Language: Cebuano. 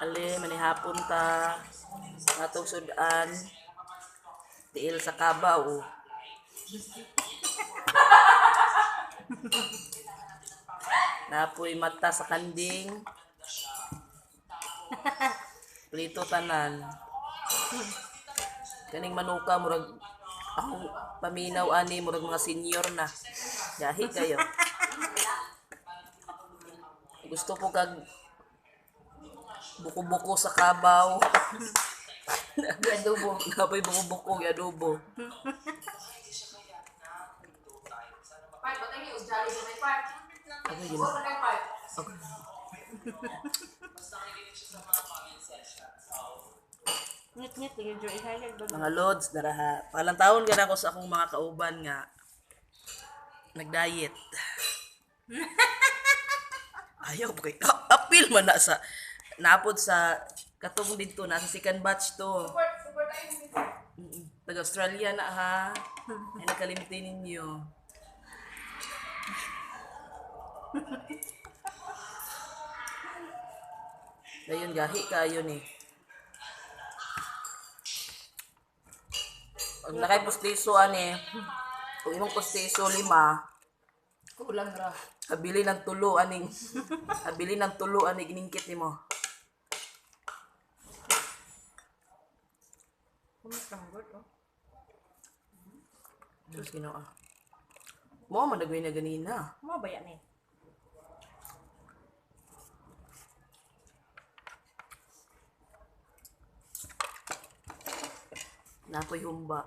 Ali, manihapon ta. Natong sudan. Tiil sa kabaw. Napoy mata sa kanding. Plito tanan. Kaning manuka murag akong paminaw ani murag mga senior na. Gahi kayo. Gusto ko kag buko-buko sa kabaw. Adobo. Napoy buko-buko gi adobo. Ako yun. Ako. Ngit-ngit, tingin dyan ihayag ba? Mga lods, daraha. Palang taon ka na ako sa akong mga kauban nga nag-diet. Ayaw pa kay apil man na sa napod sa katong didto nasa second batch to. Taga Australia na ha. Ay nakalimti ninyo. Dayon gahi kayo ni. Ang nakay pustiso ani. Kung imong pustiso lima, Kulang ra. kabili ng tulo aning kabili ng tulo ani giningkit nimo. Kumusta mo good, oh? Diyos Ginoo. Mo man nagway na ganina. Mo ba yan eh? Napoy humba.